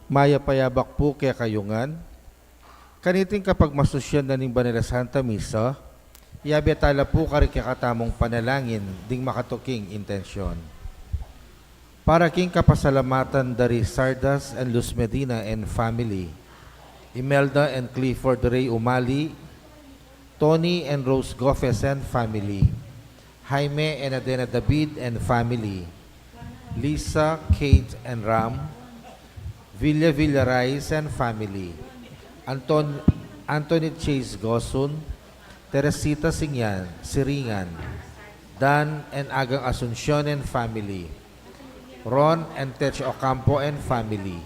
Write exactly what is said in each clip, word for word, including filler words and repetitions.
Mayap a yabak pu kekayu ngan. Kaniting kapagmasusyan na ning banal a Santa Misa, yabe tala pu karing kekatamung panalangin ding makatuking intensyon. Para king kapasalamatan da ri Sardas and Luz Medina and family, Imelda and Clifford Ray Umali, Tony and Rose Goffes and family, Jaime and Adena David and family, Lisa, Kate and Ram, Villa Villarais and family, Anton Anthony Chase Gosun, Teresita Singyan, Siringan, Dan and Agang Asuncion and family, Ron and Tech Ocampo and family,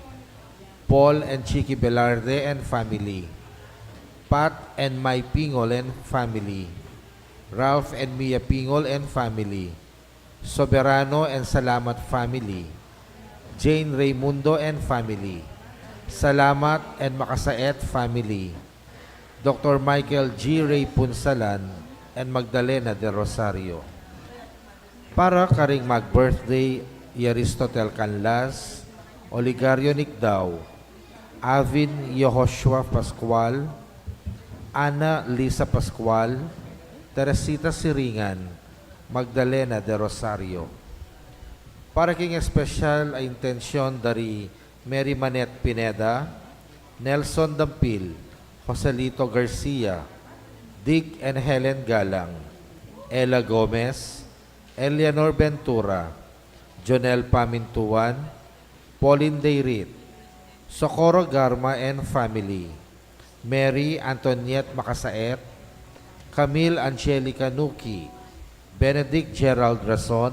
Paul and Chicky Velarde and family, Pat and Mai Pingol and family, Ralph and Mia Pingol and family, Soberano and Salamat family, Jane Raymundo and family, Salamat and Makasaet family, Doctor Michael G Ray Punsalan and Magdalena de Rosario. Para karing mag-birthday, i Aristotel Canlas, Oligario Nicdao, Avin Yehoshua Pascual, Ana Lisa Pascual, Teresita Siringan, Magdalena de Rosario. Para king espesyal a intensyon da ri Mary Manette Pineda, Nelson Dampil, Joselito Garcia, Dick and Helen Galang, Ella Gomez, Eleanor Ventura, Jonel Pamintuan, Pauline Dayrit, Socorro Garma and family, Mary Antoinette Macasaet, Camille Angelica Nuki, Benedict Gerald Rason,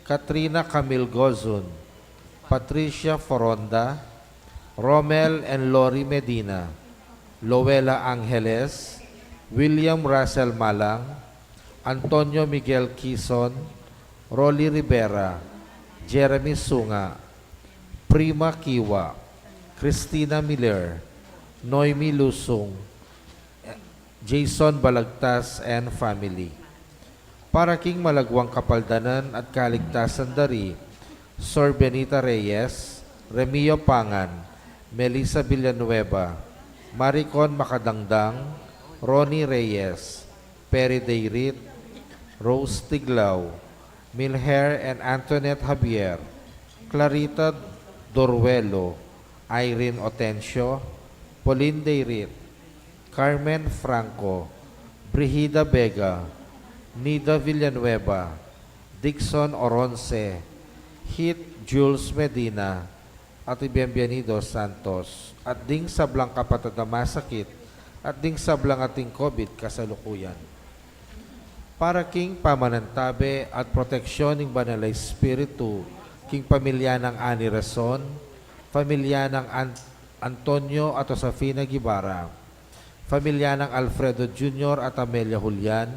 Katrina Camille Gozun, Patricia Foronda, Romel and Lori Medina, Loela Angeles, William Russell Malang, Antonio Miguel Quizon, Rolly Rivera, Jeremy Sunga, Prima Kiwa, Christina Miller, Noemi Lusung, Jason Balagtas and family. Para king malagwang kapaldanan at kaligtasan da ri Sor Benita Reyes, Remio Pangan, Melissa Villanueva, Maricon Macadangdang, Ronnie Reyes, Perry Dayrit, Rose Tiglao, Milher and Antoinette Javier, Clarita Doruelo, Irene Otencio, Pauline Dayrit, Carmen Franco, Brigida Vega, Nida Villanueva, Dixon Oronce, Hit Jules Medina, at i Bienvenido Santos, at ding sablang kapatad a masakit, at ding sablang ating COVID kasalukuyan. Para king pamanantabe at proteksyon ning Banal a Espiritu, king pamilya nang Annie Rason, pamilya nang An-, Antonio at Josefina Guevara, pamilya nang Alfredo Junior at Amelia Julian,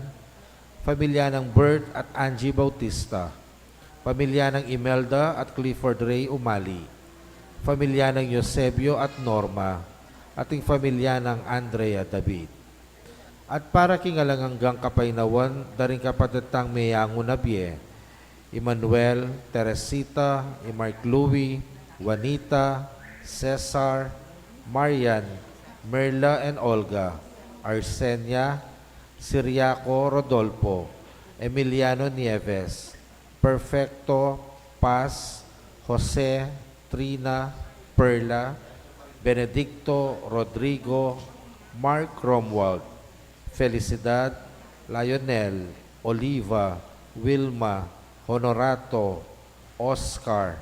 pamilya nang Bert at Angie Bautista, pamilya nang Imelda at Clifford Ray Umali, pamilya nang Eusebio at Norma, at ing pamilya nang Andrea David. At para king alang anggang kapaynawan da ring kapatad tang meyangu na bie, Emmanuel, Teresita, i Mark Louie, Juanita, Cesar, Marian, Merla and Olga, Arsenia, Siriaco, Rodolfo, Emiliano Nieves, Perfecto, Paz, Jose, Trina, Perla, Benedicto, Rodrigo, Mark, Romuald, Felicidad, Lionel, Oliva, Wilma, Honorato, Oscar,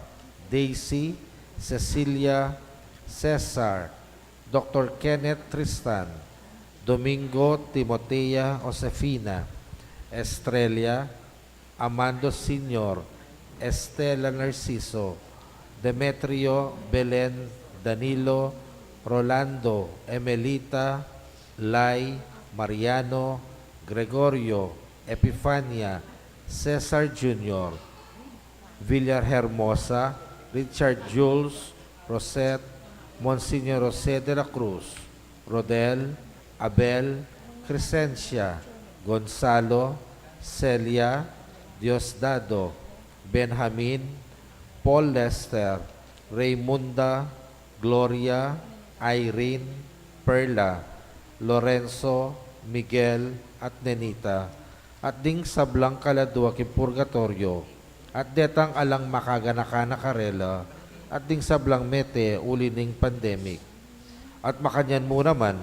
Daisy, Cecilia, Cesar, Doctor Kenneth, Tristan, Domingo, Timotea, Josefina, Estrella, Amando Senior, Estela, Narciso, Demetrio, Belen, Danilo, Rolando, Emelita, Lai, Mariano, Gregorio, Epifania, Cesar Junior, Villarhermosa, Richard Jules, Rosette, Monsignor Jose de la Cruz, Rodel, Abel, Crescencia, Gonzalo, Celia, Diosdado, Benjamin, Paul Lester, Raymunda, Gloria, Irene, Perla, Lorenzo, Miguel, at Nenita, at ding sablang kaladua king purgatoryo, at detang alang makaganaka na karela, at ding sablang mete uli ning pandemic. At makanyan mu naman,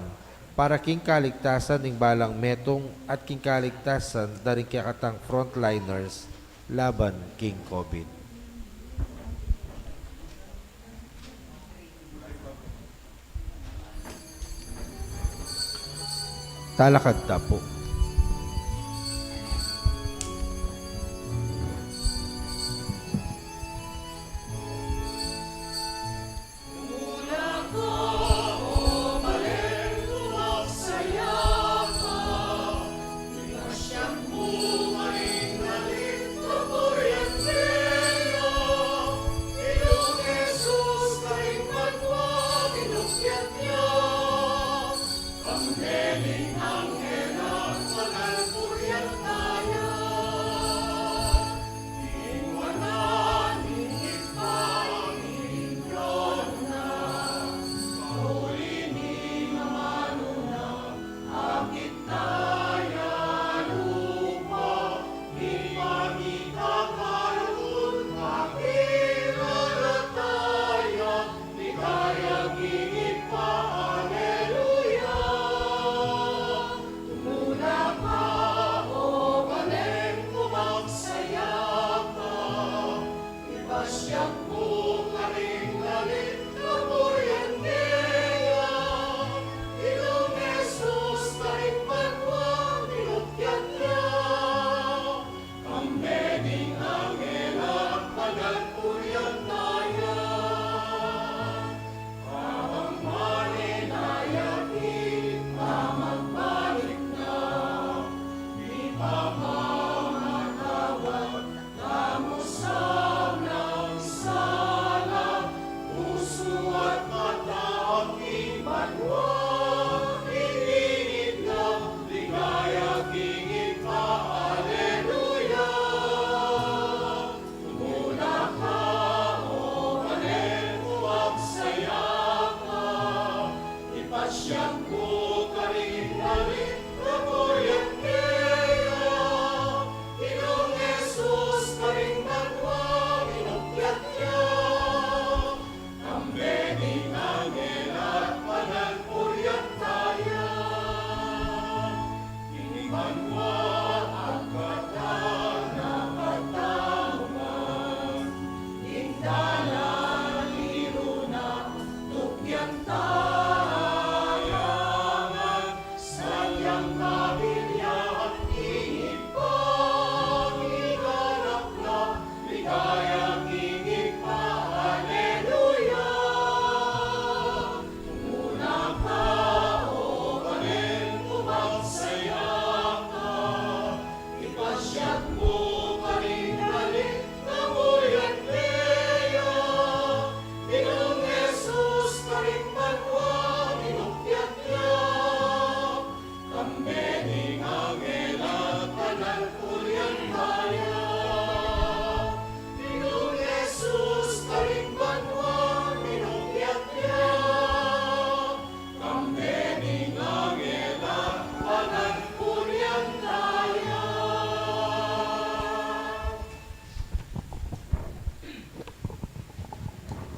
para king kaligtasan ning balang metung at king kaligtasan da ring kekatang frontliners laban king COVID. Talakad ta pu.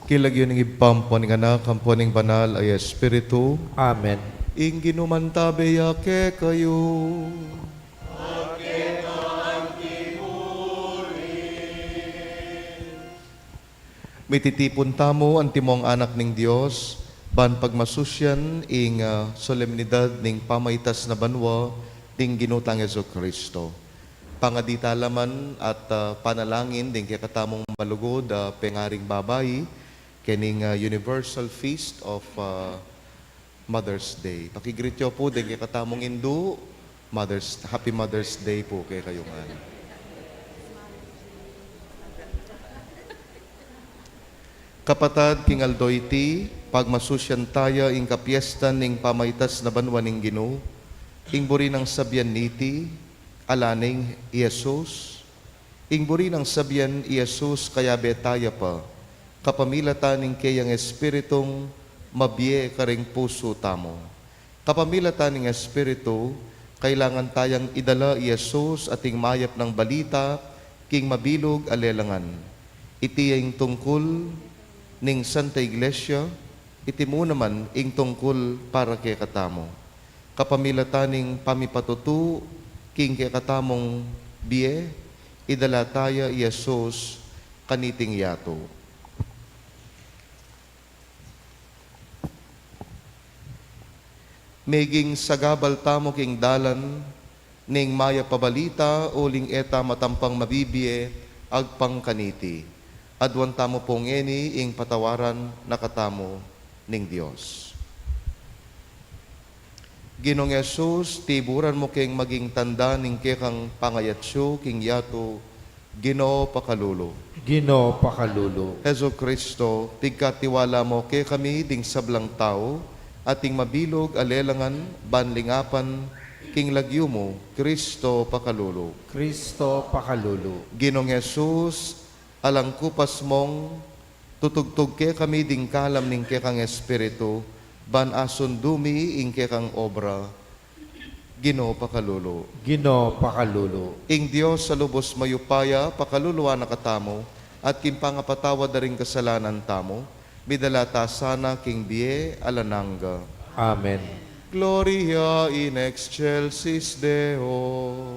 King lagyu ning Ibpa, ampo ning Anak, ampo ning Banal a Espiritu. Amen. Ing Ginu mantabe ya kekayu. Mititipun tamu antimong anak ning Dios, ban pagmasusyan ing, ah, solemnidad ning pamaitas na banua ding Ginu tang Jesucristo. Pangadi tala man at, ah, panalangin ding kekatamung malugud a pengaring babai, kening, ah, Universal Feast of, ah, Mother's Day. Paki-greet yu pu ding kekatamung indu, Mother's, Happy Mother's Day pu kekayu ngan. Kapatad, king aldo iti, pagmasusyan taya ing kapiestan ning pamaitas na banua ning Ginu, ing buri nang sabian niti, ala neng i Jesus. Ing buri nang sabian i Jesus, kayabe taya pa, kapamilatan ning keyang Espiritung mabie karing pusu tamu. Kapamilatan ning Espiritu, kailangan tayang idala i Jesus ating mayap nang balita king mabilug a lelangan. Iti ya ing tungkul ning Santa Iglesia, iti mu naman ing tungkul para kekatamu. Kapamilatan ning pamipatutu king kekatamung bie, idala taya i Jesus kaniting yatu. Meging sagabal tamu king dalan ning mayap a balita, uling e tamu tampang mabibie agpang kaniti. Aduan tamu pu ngeni ing patawaran na katamu ning Dios. Ginung Jesus, tiburan mu keng maging tanda ning kekang pangayatsu king yatu, Ginu pakalulu. Ginu pakalulu. Jesucristo, pigkatiwala mu kekami ding sablang tau, ating mabilug a lelangan ban lingapan king lagyu mu, Cristo pakalulu. Cristo pakalulu. Ginung Jesus, alang kupas mung tutugtug kekami ding kalam ning kekang Espiritu, ban asundu mi ing kekang obra. Ginu pakalulu. Ginu pakalulu. Ing Dios a lubus mayupaya, pakaluluan na katamu, at king pangapatawad da ring kasalanan tamu, midala ta sana king bie alang angga. Amen. Gloria in excelsis Deo.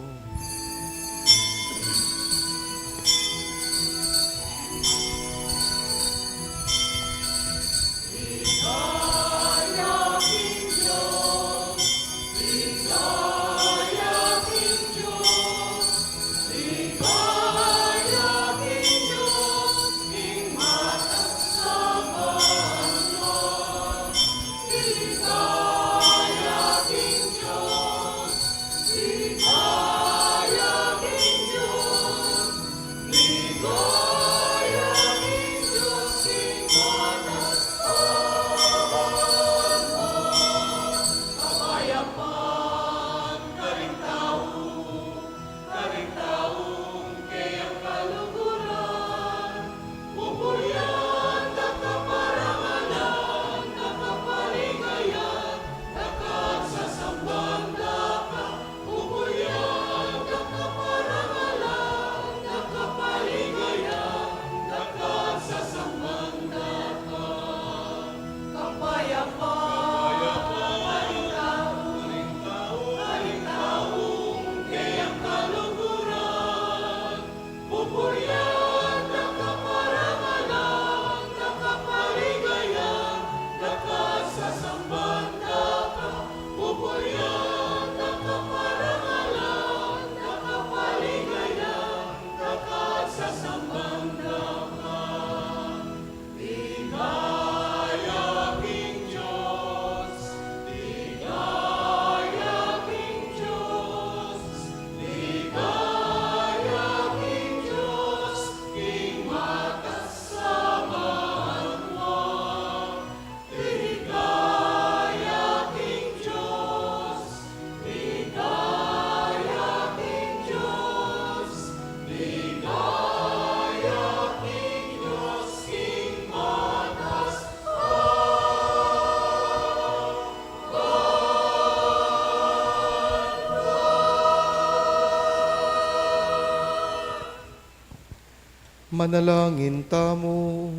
Manalangin tamu.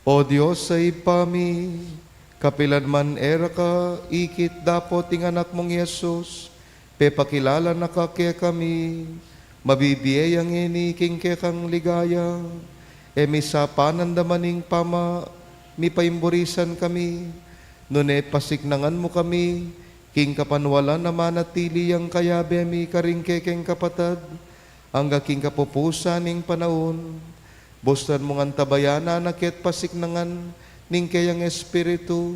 O Dios a Ibpa mi, kapilan man e ra ka ikit dapot ing Anak mung Jesus, pepakilala na ka kekami, mabibie ya ngeni king kekang ligaya. E mi sa panandaman ing pamamipaiburisan kami, nune pasiknangan mu kami king kapanwalan a manatili yang kayabe mi karing kekeng kapatad, angga king kapupusan ning panaun. Bustan mung antabayanan na ke at pasiknangan ning keyang Espiritu,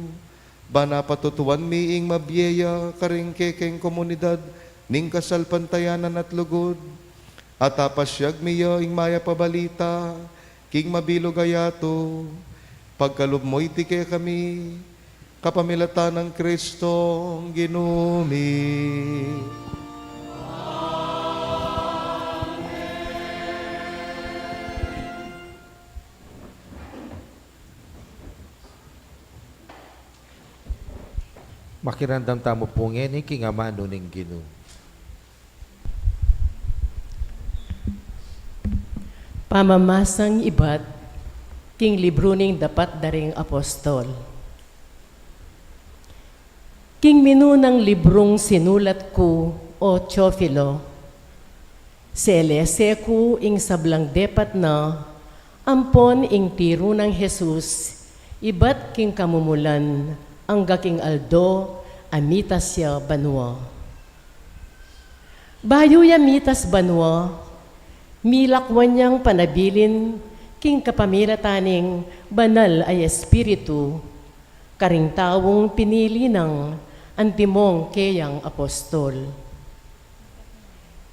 ban apatutuan mi ing mabie ya karing kekeng komunidad ning kasalpantayanan at lugud, at apasiag mi ya ing mayap a balita king mabilug a yatu. Pagkalub mu iti kekami, kapamilatan nang Kristong Ginu mi. Makiramdam tamu pu ngeni king amanu ning Ginu. Pamamasang ibat king libru ning dapat da ring apostol. King minunang librung sinulat ku, o Teofilo, selese ku ing sablang depat na ampon ing tiru nang Jesus ibat king kamumulan angga king aldo a mitas ya banua. Bayu ya mitas banua, milakwan yang panabilin king kapamilatan ning Banal a Espiritu karing taung pinili nang antimong keyang apostol.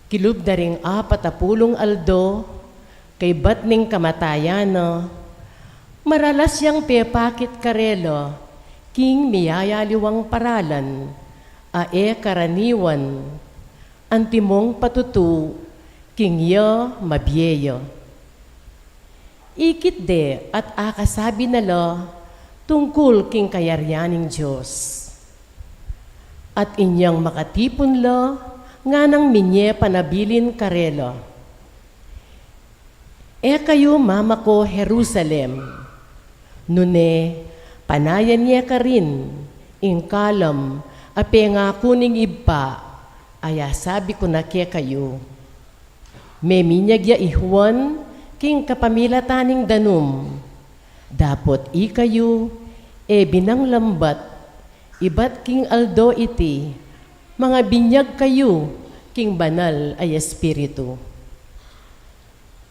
Kilub da ring apat a pulung aldo kaybat ning kamatayan na, maralas yang pepakit karela king miyayaliwang paralan a e karaniwan, antimong patutu king ya mabie ya. Ikit de at akasabi na la tungkul king kayarian ning Dios. At inyang makatipun la nganang minye panabilin karela, "E kayu mamako Jerusalem, nune panayan ye karin ing kalam a pengaku ning Ibpa a yasabi ku na kekayu." Meminyag ya i Juan king kapamilatan ning danum, dapot ikayu e binang lambat, ibat king aldo iti mangabinyag kayu king Banal a Espiritu.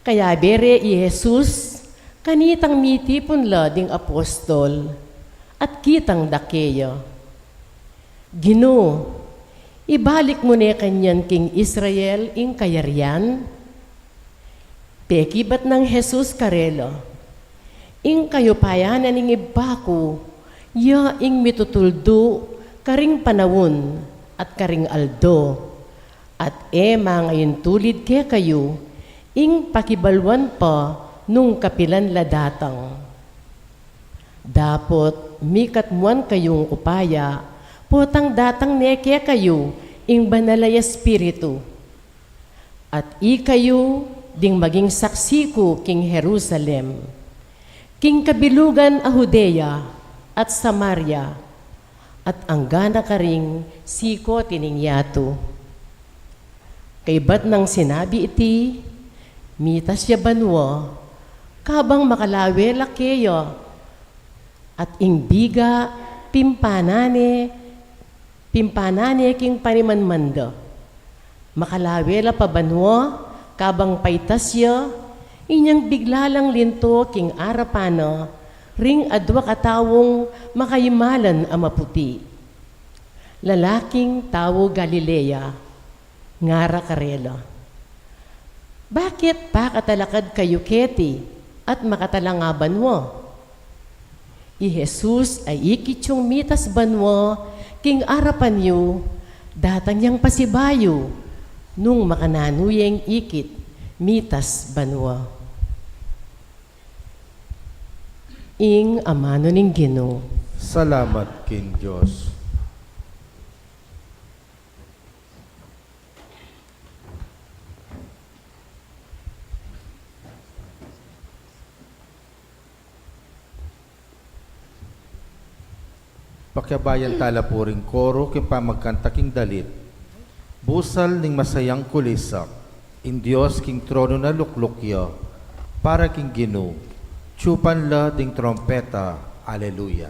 Kayabe re i Jesus kanitang mitipun la ding apostol at kitang da keya, "Ginu, ibalik mu ne kanyan king Israel ing kayarian?" Pekibat nang Jesus karela, "Ing kayupayan na ning Ibpa ku ya ing mitutuldu karing panaun at karing aldo, at e mangayuntulid kekayu ing pakibaluan pa nung kapilan la datang. Dapot mikatmuan kayung upaya potang datang ne kekayu ing Banal a Espiritu. At ikayu ding maging saksi ku king Jerusalem, king kabilugan a Judea at Samaria, at angga na karing sikut ning yatu." Kaybat nang sinabi iti, mitas ya banua kabang makalawe la keya, at ing biga pimpanan ne, pimpanan ne king panimanman da. Makalawe la pa banua kabang paitas ya, inyang bigla lang linto king arapan na ring adua kataung makaimalan a maputi, lalaking tau Galilea. Ngara karela, "Bakit pakatalakad kayu keti at makatalanga banua? I Jesus a ikit yung mitas banua king arapan yu, datang yang pasibayu nung makananu yeng ikit mitas banua." Ing amanu ning Ginu. Salamat king Dios. Pakiabayan tala pu ring koro king pamagkanta king dalit. Busal ning masayang kulisak, ing Dios king tronu na lukluk ya, para king Ginu, tiyupan la ding trompeta. Aleluya.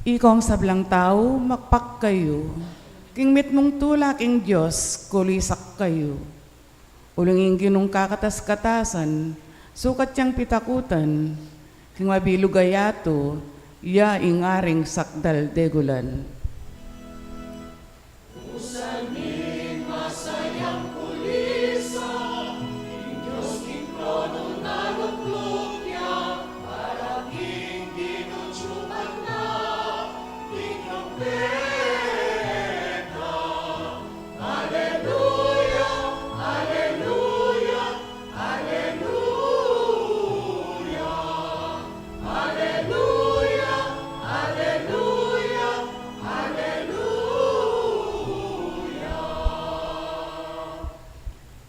Ikong sablang tau, makpak kayu. King mitmung tula king Dios, kulisak kayu. Uling ing Ginung kakatas-katasan, sukat yang pitakutan, king mabilug a yatu, ya ing aring sakdal degulan.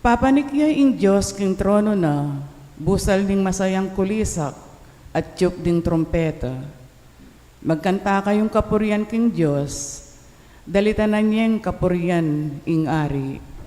Papanik ya ing Dios king trono na, busal ning masayang kulisak, atyup ding trumpeta. Magkanta kayung kapurian king Dios, dalitanan yeng kapurian ing Ari.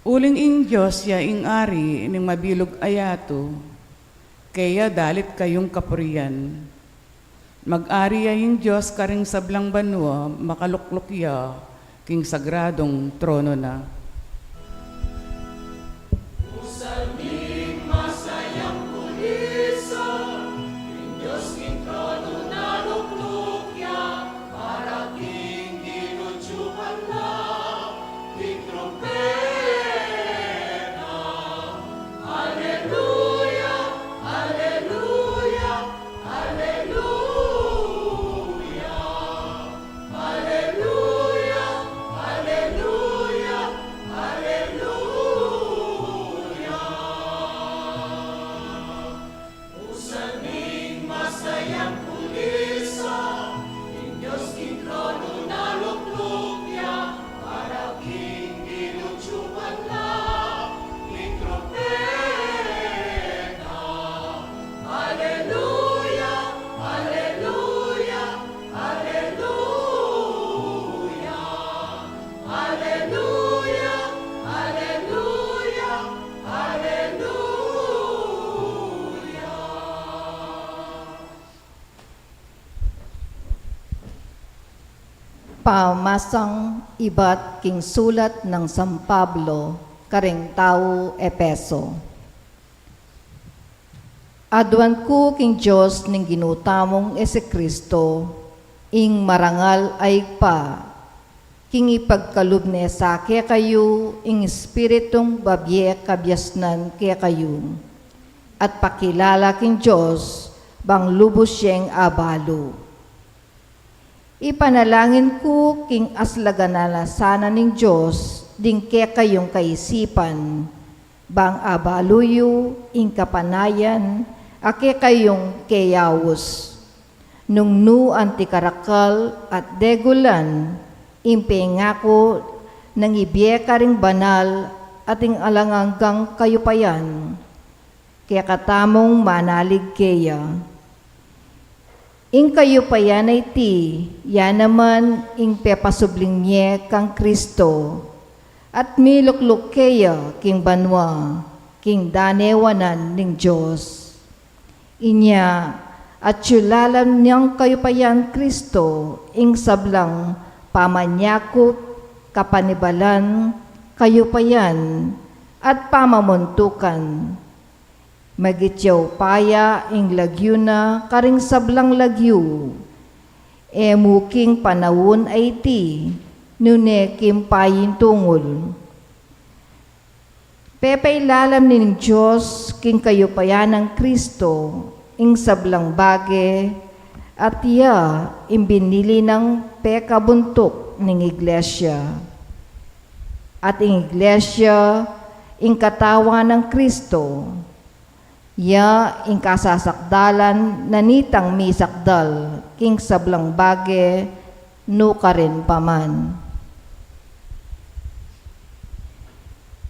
Uling ing Dios ya ing Ari ning mabilug a yatu, keya dalit kayung kapurian. Mag-ari ya ing Dios karing sablang banua, makalukluk ya king sagradung trono na. Pamasang ibat king sulat nang San Pablo karing tau Efeso. Aduan ku king Dios ning Ginu tamung Jesucristo, ing marangal a Ibpa, king ipagkalub ne sa kekayu ing Espiritung babie kabiasnan kekayu, at pakilala king Dios bang lubus yeng abalu. Ipanalangin ku king aslagan na sana ning Dios ding kekayung kaisipan, bang abalu yu ing kapanayan a kekayung keyaus. Nung nu anti karakal at degulan, ing pengaku nang ibie karing banal at ing alang anggang kayupayan. Kekatamung manalig keya. Ing kayupayan a iti, ya naman ing pepasubling mie kang Kristo, at milukluk keya king banua, king danewanan ning Dios. Inya, atyu lalam nang kayupayan Kristo, ing sablang pamanyakup, kapanibalan, kayupayan, at pamamuntukan. Magit ya upaya ing lagyu na karing sablang lagyu, e mu king panaun a iti, nune king payintungul. Pepailalam ning Dios king kayupayan nang Kristo ing sablang bage, at iya ing binili nang pekabuntuk ning iglesia. At ing iglesia, ing katawan nang Kristo. Ya ing kasasakdalan na nitang misakdal king sablang bage, nukarin pa man.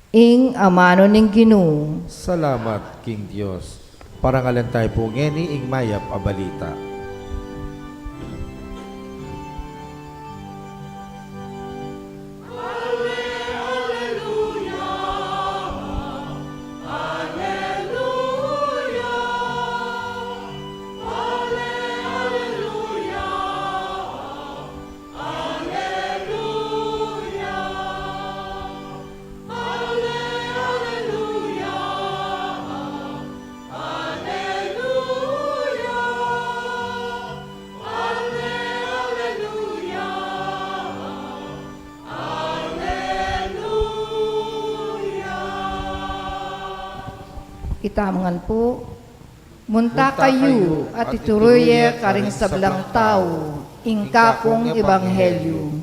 Ing amanu ning Ginu. Salamat king Dios. Parangalan tayu pu ngeni ing mayap a balita. Itamu ngan pu. Munta kayu at ituru ye karing sablang tau ing kakung ebanghelyu.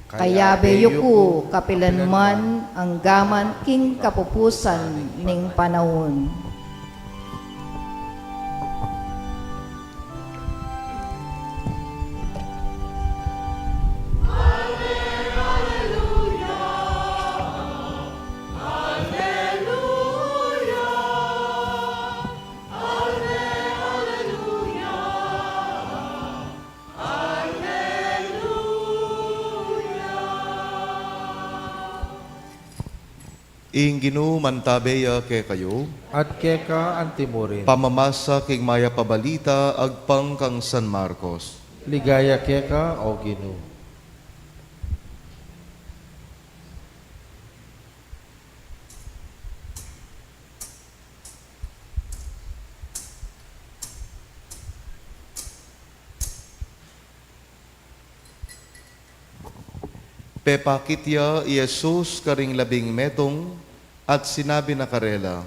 Kayabe yu ku kapilan man anggaman king kapupusan ning panaun. Ing Ginu mantabe ya kekayu. At keka antimurin. Pamamasa king mayap a balita agpang kang San Marcos. Ligaya keka, O Ginu. Pepakit ya i Jesus karing labing metung at sinabi na karela,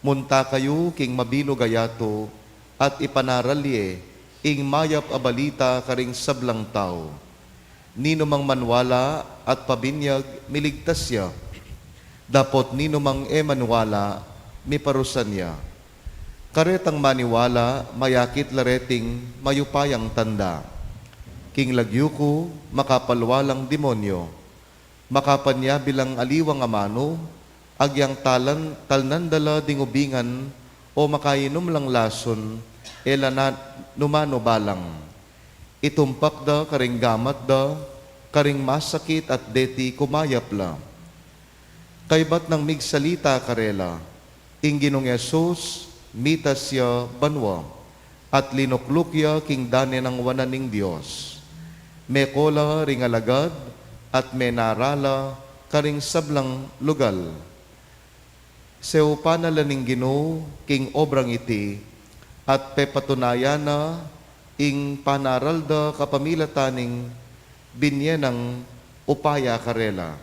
"Munta kayu king mabilug a yatu at ipanaral ye ing mayap a balita karing sablang tau. Ninumang maniwala at pabinyag, miligtas ya. Dapot ninumang e maniwala, miparusan ya. Karetang maniwala, mayakit la reting mayupayang tanda. King lagyu ku, makapalwa lang demonyo. Makapanyabi lang aliwang amanu, agyang talan, talnan da la ding ubingan, o makainum lang lasun, e la na numanu balang. Itumpak da karing gamat da, karing masakit at deti kumayap la." Kaybat nang migsalita karela, ing Ginung Jesus mitas ya banua, at linukluk ya king dane nang wanan ning Dios. Meko la ring alagad at menara la karing sablang lugal. Seupan na la ning Ginu king obrang iti, at pepatunayan na ing panaral da kapamilatan ning binye nang upaya karela.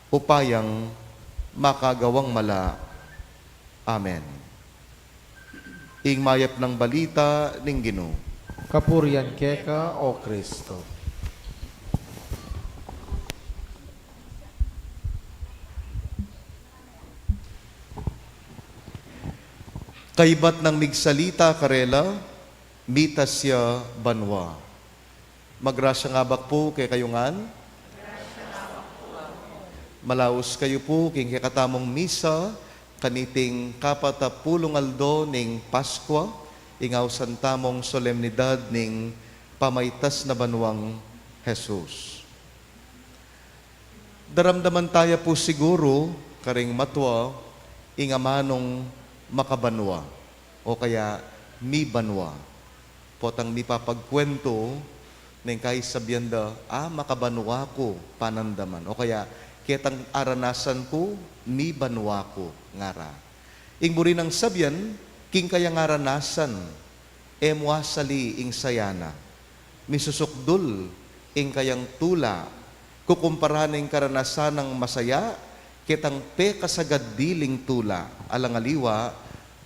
Upayang makagawang mala. Amen. Ing mayap nang balita ning Ginu. Kapurian keka, O Kristo. Kaybat nang migsalita karela, mitas ya banua. Magrasya ing abak pu kekayu ngan. Malaus kayu pu king kekatamung misa kaniting kapatapulung aldo ning Paskua, ing ausan tamung solemnidad ning pamaitas na banuang Jesus. Daramdaman taya pu siguru karing matua ing amanung makabanua o kaya mibanua. Potang mipapagkuentu ning kaisabyan da, "A, makabanua ku panandaman." O kaya, "Ketang aranasan ku, mibanua ku," ngara. Ing buri nang sabyan, king kayang aranasan, e mu asali ing saya na. Misusukdul ing kayang tula, kukumpara ning karanasan nang masaya, ketang pekasagad diling tula, alang aliwa,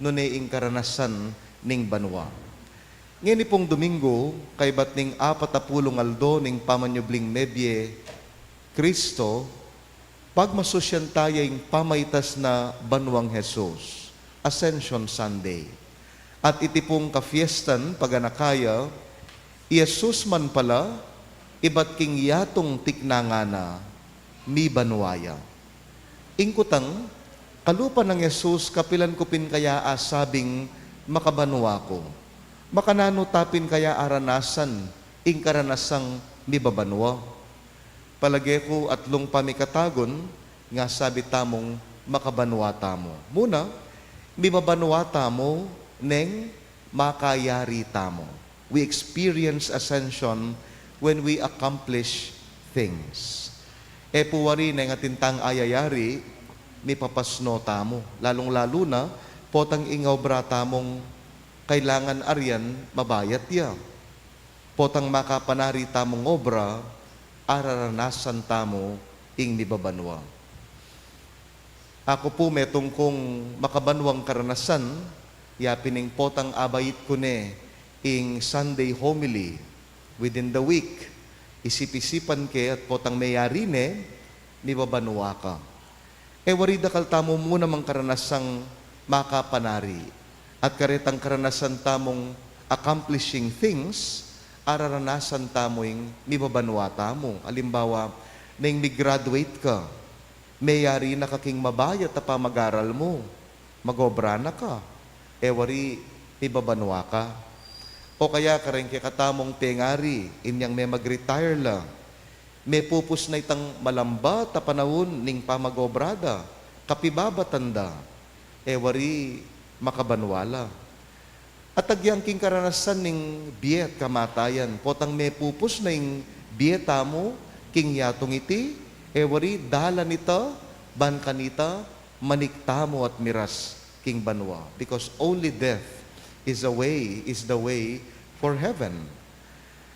nune ing karanasan ning banua. Ngeni pung Domingo, kaybat ning apatapulung aldo ning pamanyubling mebie Kristo, pagmasusyan taya ing pamaitas na banuang Jesus. Ascension Sunday. At iti pung kafiestan paganaka ya, i Jesus man pala, ibat king yatung tikna ngana, mibanua ya. Ing kutang, kalupa nang Jesus, kapilan ku pin kaya asabing makabanua ku? Makananu ta pin kaya aranasan ing karanasang mibabanua? Palage ku atlung pamikatagun nga sabi tamung makabanua tamu. Muna, mibabanua tamu neng makayari tamu. We experience ascension when we accomplish things. E pu wari neng atin tang ayayari, mipapasno tamu. Lalung-lalu na, potang ing obra tamung kailangan aryan mabayat ya. Potang makapanari tamung obra, araranasan tamu ing mibabanua. Aku pu metung kung makabanuang karanasan, ya pin ing potang abait ku ne ing Sunday homily within the week. Isip-isipan ke at potang meyari ne, mibabanua ka. E wari dakal tamu mu namang karanasang makapanari. At karetang karanasan tamung accomplishing things, araranasan tamu ing mibabanua tamu. Alimbawa, neng mi-graduate ka, meyari na ka king mabayat a pamagaral mu, magobra na ka, e wari mibabanua ka. O kaya kareng kekatamung pengari, inyang me-mag-retire la, mepupus na itang malambat a panaun ning pamagobra da, kapibabatan da, e wari makabanua la. At agyang king karanasan ning bie at kamatayan, potang mepupus na ing bie tamu king yatung iti, e wari dalan ita ban kanita manik tamu at miras king banua. Because only death is a way, is the way for heaven.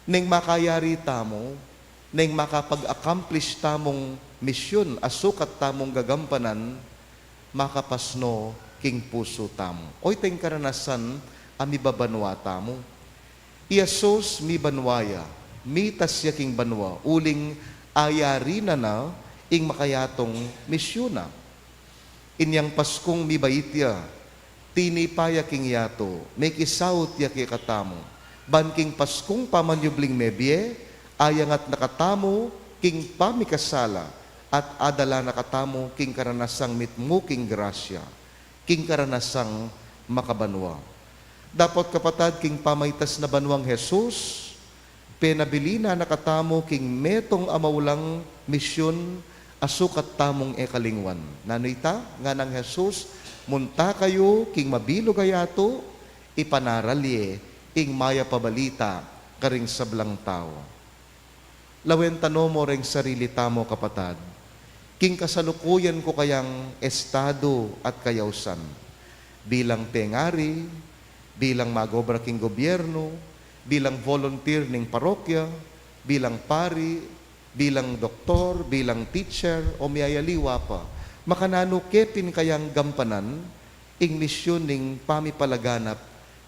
Neng makayari tamu, neng makapag-accomplish tamung misyun a sukat tamung gagampanan, makapasno king pusu tamu. Oyta ing karanasan a mibabanua tamu. I Jesus mibanua ya, mitas ya king banua, uling ayari na na ing makayatung misyun na. Inyang Paskung mibait ya, tinipa ya king yatu, mekisaut ya kekatamu. Ban king Paskung pamanyubling mebie, ayangat na katamu king pamikasala, at adala na katamu king karanasang mitmu king grasya, king karanasang makabanua. Dapot kapatad, king pamaitas na banuang Jesus, penabilin na na katamu king metung a maulang misyun a sukat tamung e kalingwan. Nanu ita? Nganang Jesus, munta kayu king mabilug a yatu, ipanaral ye ing mayap a balita karing sablang tau. Lawen ta no mo reng sarili tamu, kapatad, king kasalukuyan ku kayang estadu at kayausan, bilang pengari, bilang mag-obra king gobyernu, bilang volunteer ning parokya, bilang pari, bilang doktor, bilang teacher, o miyayaliwa pa. Makananu ke pin kayang gampanan ing misyun ning pamipalaganap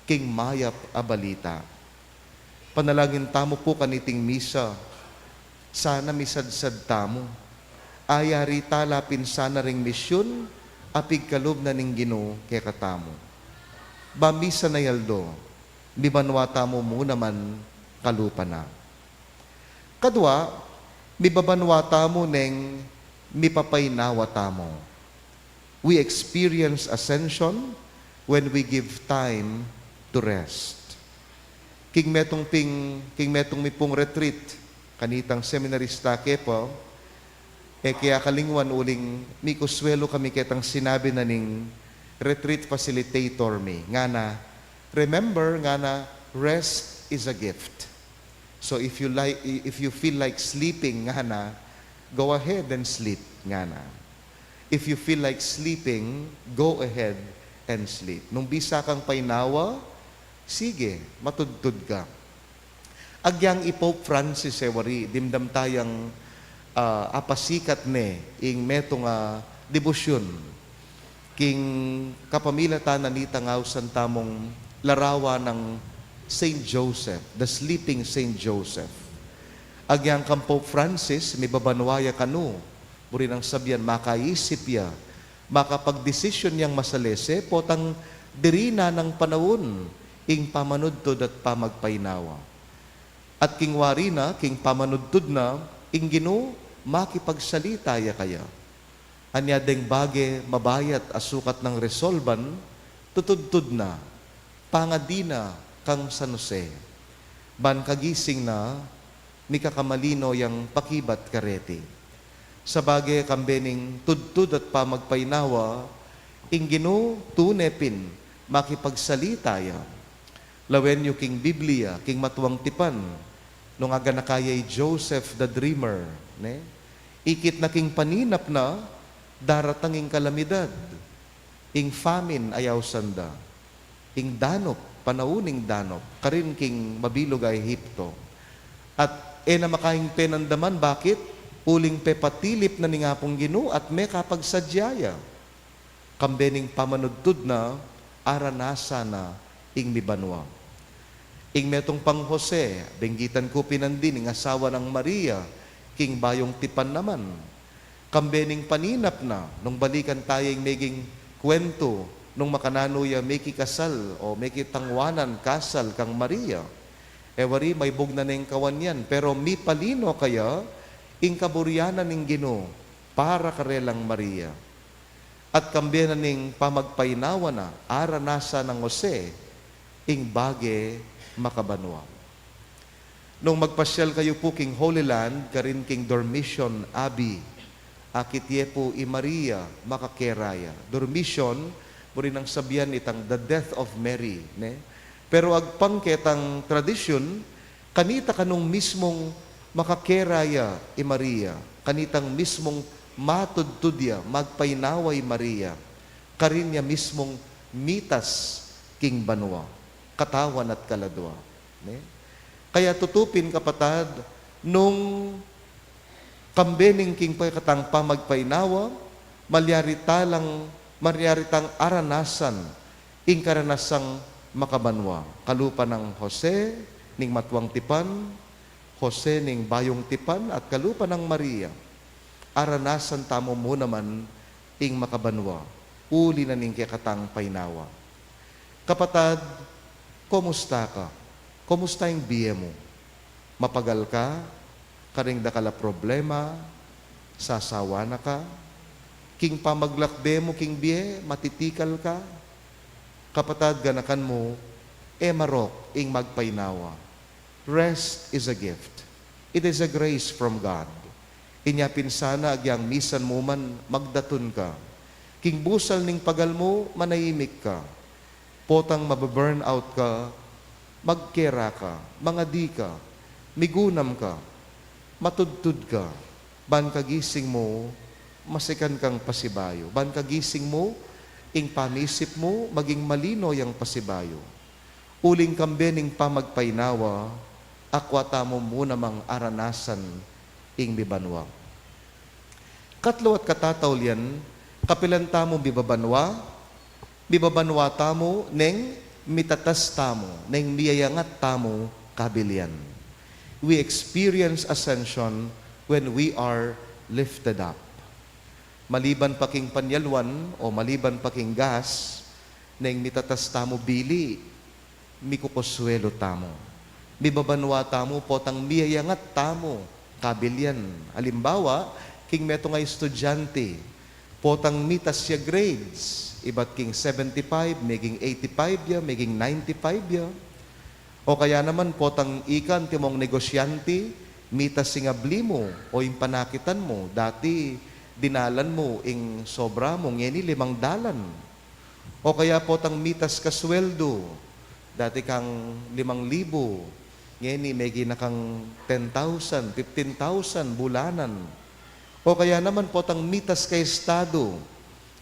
king mayap a balita? Panalangin tamu pu kaniting misa, sana misadsad tamu. Ayari tala pin sana ring misyun a pigkalub na ning Ginu kekatamu. Ba misa na yaldo, mibanua tamu mu naman kalupa na. Kadua, mibabanua tamu neng mipapainawa tamu. We experience ascension when we give time to rest. King metung ping, king metung mi pung retreat, kanitang seminarista ke pa, e ke akalingwan uling mikuswelu kami ketang sinabi na ning retreat facilitator mi. Ngana, "Remember," ngana, "rest is a gift. So if you like, if you feel like sleeping," ngana, "go ahead and sleep," ngana. "If you feel like sleeping, go ahead and sleep." Nung bisa kang painawa, sige, matudtud ka. Agyang i Pope Francis, e wari, dimdam tayang, ah, apasikat ne ing metung a debosyun king kapamilatan na nitang ausan tamung larawan nang Saint Joseph, the sleeping Saint Joseph. Agyang kang Pope Francis, mibabanua ya kanu, buri nang sabian, makaisip ya, Makapagdesisyon yang masalese, potang diri na nang panaun ing pamanudtud at pamagpainawa. At king wari na, king pamanudtud na, ing Ginu makipagsalita ya kaya. Anya deng bage mabayat a sukat nang resolban, tutudtud na, pangadi na kang San Jose. Ban kagising na, mikakamalino yang pakibat kareti. Sabage kambe ning tudtud at pamagpainawa, ing Ginu tune pin makipagsalita ya. Lawen yu king Biblia, king Matuang Tipan, nung aganaka ya i Joseph the Dreamer, ne? Ikit na king paninap na, daratang ing kalamidad, ing famine, ayausan da. Ing danup, panaun ning danup, karin king mabilug a Ehipto. At e na makaing penandaman, bakit? Uling pepatilip na ning Apung Ginu at mekapagsadya ya. Kambe ning pamanudtud na, aranasan na ing mibanua. Ing metung pang Jose, benggitan ku pin nandin ing asawa nang Maria, king Bayung Tipan naman. Kambe ning paninap na, nung balikan taya ing meging kwentu, nung makananu ya mekikasal o mekitangwanan, kasal kang Maria. E wari, maibug na neng kawan yan, pero mipalino kaya ing kaburian na ning Ginu para karelang Maria. At kambe na ning pamagpainawa na, aranasan nang Jose ing bage makabanua. Nung magpasyal kayu pu king Holy Land, karin king Dormition Abbey, akit ye pu i Maria, makakera ya. Dormition, buri nang sabian itang the death of Mary, ne? Pero agpang ketang tradisyun, kanita kanung mismung makakera ya i Maria, kanitang mismung matudtud ya, magpainawa i Maria, karin ya mismung mitas king banua, katawan at kaladua. Ne? Kaya tutu pin, kapatad, nung kambe ning king kekatang pamagpainawa, malyari ta lang, malyari tang aranasan ing karanasang makabanua. Kalupa nang Jose ning Matuang Tipan, Jose ning Bayung Tipan, at kalupa nang Maria, aranasan tamu mu naman ing makabanua, uli na ning kekatang painawa. Kapatad, kumusta ka? Kumusta ing bie mu? Mapagal ka? Karing dakal a problema? Sasawa na ka? King pamaglakbe mu king bie, matitikal ka? Kapatad, ganakan mu, e marok ing magpainawa. Rest is a gift. It is a grace from God. Inya pin sana, agyang misan mu man, magdatun ka. King busal ning pagal mu, manahimik ka. Potang mabe-burn out ka, magkera ka, mangadi ka, migunam ka, matudtud ka, ban kagising mu, masikan kang pasibayu. Ban kagising mu, ing pamisip mu, maging malino yang pasibayu. Uling kambe ning pamagpainawa, akwa tamu mu namang aranasan ing mibanua. Katlu at katataulian, kapilan tamu mibabanua? Mibabanua tamu neng mitatas tamu, neng miyayangat tamu kabilian. We experience ascension when we are lifted up. Maliban pa king panyalwan o maliban pa king gas, neng mitatas tamu bili, mikukuswelu tamu. Mibabanua tamu potang miyayangat tamu kabilian. Alimbawa, king metung a estudyante, potang mitas ya grades, ibat king seventy-five, meging eighty-five ya, meging ninety-five ya. O kaya naman, potang ika antimong negosyante, mitas ing abli mu o ing panakitan mu, dati dinalan mu ing sobra mu, ngeni limang dalan. O kaya potang mitas ka sweldu, dati kang limang libu, ngeni megi na kang ten thousand, fifteen thousand bulanan. O kaya naman potang mitas ka estadu,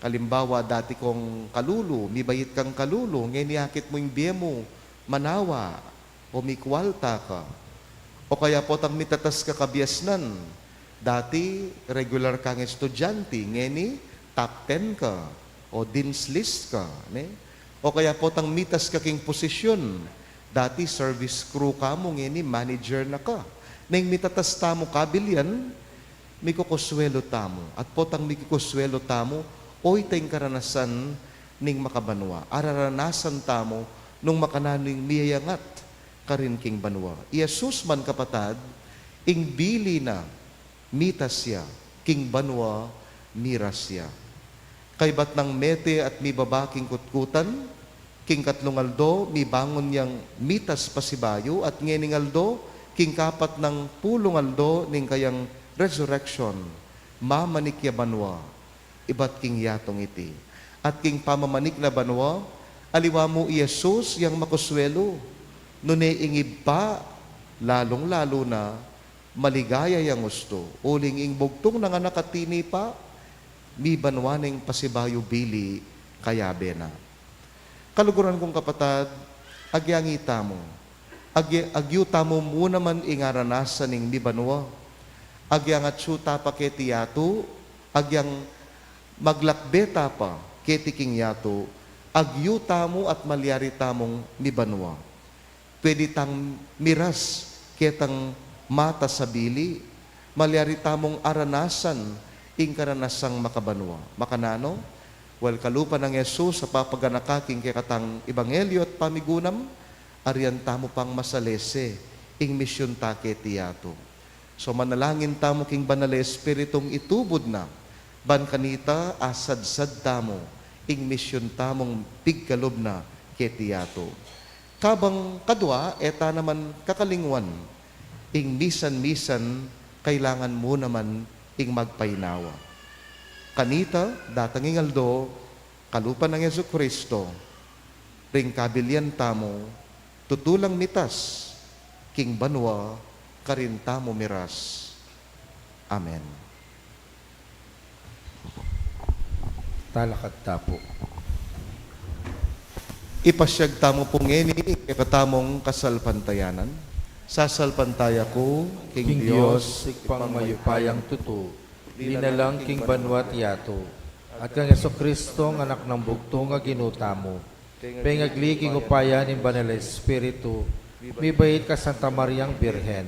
alimbawa, dati kong kalulu, mibait kang kalulu, ngeni akit mu ing bie mu, manawa, o mikwalta ka. O kaya potang mitatas ka kabiasnan, dati regular kang estudyante, ngeni top ten ka, o dean's list ka, ne? O kaya potang mitas ka king posisyun, dati service crew ka mu, ngeni manager na ka. Neng mitatas tamu kabilian, mikukuswelu tamu. At potang mikukuswelu tamu, Oyta ing karanasan ning makabanua. Araranasan tamu nung makananu ing miyayangat karin king banua. I Jesus man, kapatad, ing bili na mitas ya, king banua miras ya. Kaybat nang mete at mibaba king kutkutan, king katlung aldo mibangun yang mitas pasibayu, at ngening aldo, king kapat nang pulung aldo ning kayang resurrection, mamanik ya banua, ibat king yatung iti. At king pamamanik na banua, aliwa mu i Jesus yang makuswelu, nune ing Ibpa, lalung-lalu na, maligaya yang ustu, uling ing bugtung nang anak a tinipa, mibanua neng pasibayu bili, kayabe na. Kaluguran kung kapatad, agyang itamu, agya-, agyu tamu mu naman ing aranasan ning mibanua, agyang atsu ta pa keti yatu, agyang maglakbe ta pa keti king yatu, agyu tamu at malyari tamung mibanua. Pwede tang miras ketang matas a bili, malyari tamung aranasan ing karanasang makabanua. Makananu? Well, kalupa nang Jesus a papaganaka king kekatang ebanghelyo at pamigunam, arian tamu pang masalese ing misyun ta keti yatu. So, manalangin tamu king Banal a Espiritung itubud na, ban kanita asadsad tamu ing misyun tamung pigkalub na keti yatu. Kabang kadua, e ta naman kakalingwan ing misan-misan kailangan mu naman ing magpainawa. Kanita, datang ing aldo, kalupa nang Jesucristo, ring kabilian tamu, tutu lang mitas, king banua, karin tamu miras. Amen. Talakad ta pu. Ipasyag tamu pu ngeni ing kekatamung kasalpantayanan. Sasalpantaya ku king King Dios, Dios, Ibpang mayupayang tutu, linalang king banua't yatu, at kang Jesucristo, ing Anak nang bugtung a Ginu tamu, pengagli king upaya ning Banal a Espiritu, mibait kang Santa Mariang Birhen,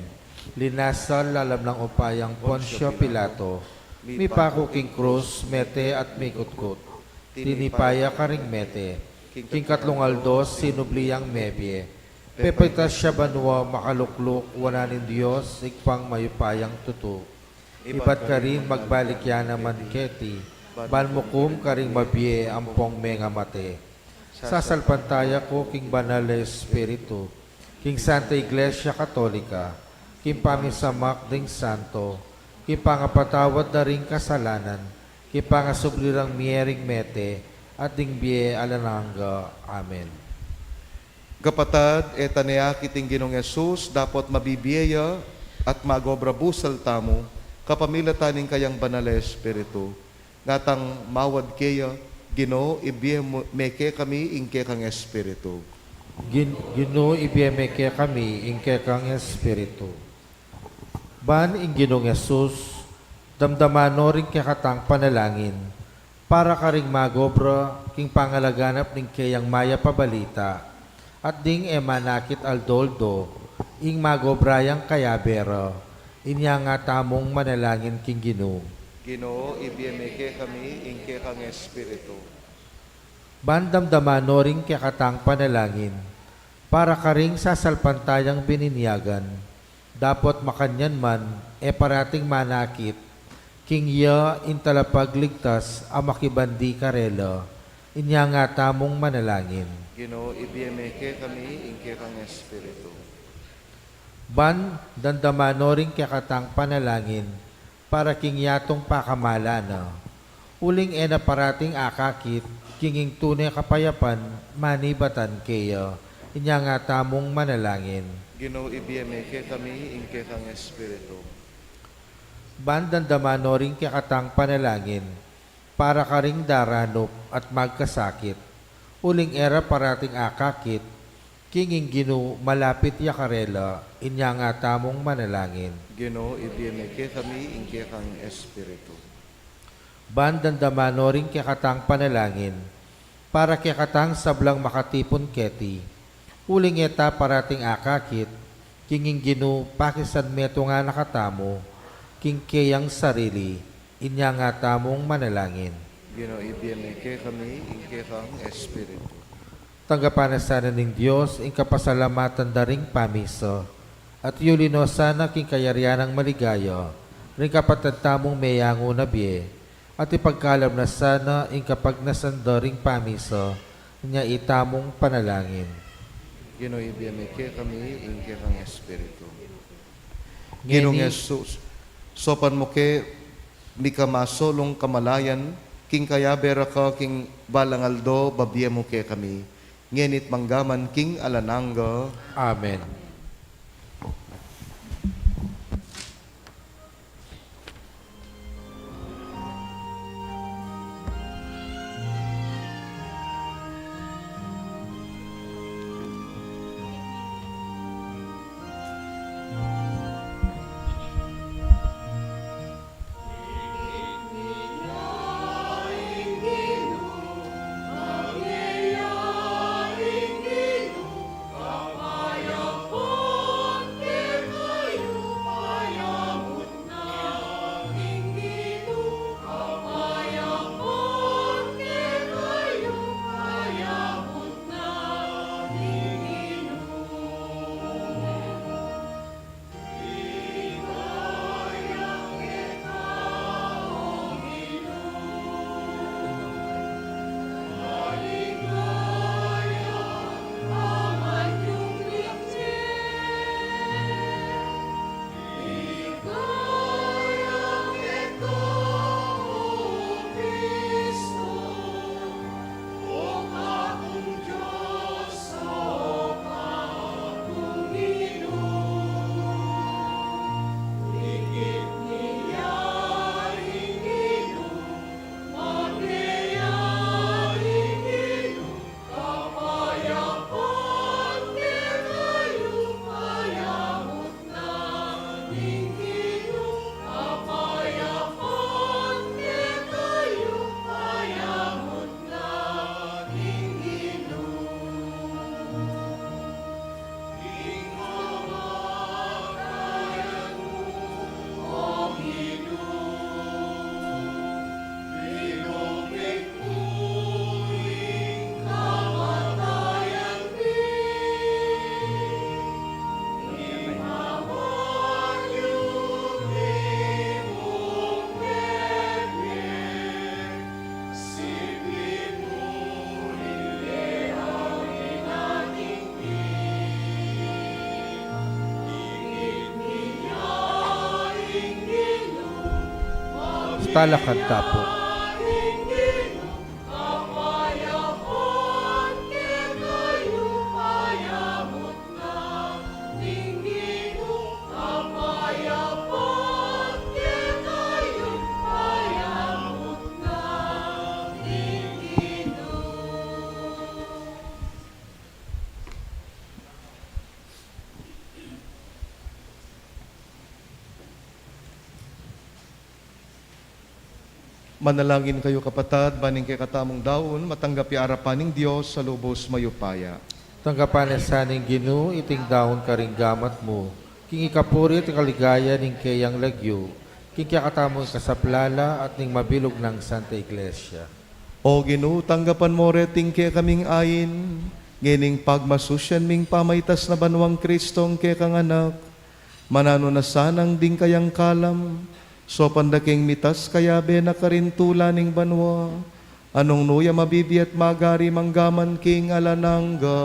linasal lalam nang upayang Poncio Pilato, mipaku king krus, mete at mikutkut, tinipa ya karing mete, king katlung aldo sinubli yang mebie, pepaitas ya banua, makalukluk wanan ning Dios, Ibpang mayupayang tutu. Ibat karin magbalik ya naman keti, ban mukum karing mabie ampong mengamate. Sasalpantaya ku king Banal a Espiritu, king Santa Iglesia Katolika, king pamisamak ding santo, king pangapatawad da ring kasalanan, king pangasubli rang mie ring mete, at ding bie alang angga. Amen. Kapatad, e ta ne akit ing Ginung Jesus, dapot mabibie ya at mag-obra busal tamu, kapamilatan ning kayang Banal a Espiritu. Ngatang mawad keya, Ginu, ibie mu, me kekami ing kekang Espiritu. Gin-, Ginu, ibie me kekami ing kekang Espiritu. Ban ing Ginung Jesus, damdaman no ring kekatang panalangin, para karing mag-obra king pangalaganap ning keyang mayap a balita, at ding e manakit aldo-aldo ing mag-obra yang kayabe ra, inya nga tamung manalangin king Ginu. Ginu, ibie me kekami ing kekang Espiritu. Ban damdaman no ring kekatang panalangin, para karing sasalpantayang bininyagan, dapot makanyan man, e parating manakit, king iya ing Talapagligtas a makibandi karela, inya nga tamung manalangin. Ginu, ibie me kekami ing kekang Espiritu. Ban damdaman no ring kekatang panalangin, para king yatung pakamalan na. Uling e na parating akakit, king ing tune kapayapan, manibatan keya, inya nga tamung manalangin. Ginu, ibie me kekami ing kekang Espiritu. Ban damdaman no ring kekatang panalangin, para karing daranup at magkasakit, uling e ra parating akakit, king ing Ginu malapit ya karela, inya nga tamung manalangin. Ginu, ibie me kekami ing kekang Espiritu. Ban damdaman no ring kekatang panalangin, para kekatang sablang makatipun keti, uling e ta parating akakit, king ing Ginu pakisanmetung na katamu, king keyang sarili, inya nga tamung manalangin. Ginu, ibie mu kekami ing kekang Espiritu. Tanggapan na sana ning Dios ing kapasalamatan da ring pamisa, at yuli no sana king kayarian nang maligaya ring kapatad tamung meyangu na bie, at ipagkalub na sana ing kapagnasan da ring pamisa nya itamung panalangin. Ginu, ibie mu kekami ing kekang Espiritu. Ngeni, Ginung Jesus, saupan mu ke mikamasulung kamalayan king kayabe ra ka king balang aldo, babie mu kekami, ngeni't manggaman king alang angga. Amen. Talakad ta pu. Manalangin kayu, kapatad, ban ing kekatamung daun matanggap ya arapan ning Dios a lubus mayupaya. Tanggapan na sa ning Ginu iting daun karing gamat mu, king ikapuri at ikaligaya ning keyang lagyu, king kekatamung kasaplalan at ning mabilug nang Santa Iglesia. O Ginu, tanggapan mu reting kekaming ain, ngening pagmasusyan ming pamaitas na banwang Kristong kekang Anak, mananu na sanang ding kayang kalam, saupan da keng mitas kayabe na karin tula ning banua, a nung nu ya mabibie at magari manggaman king alang angga.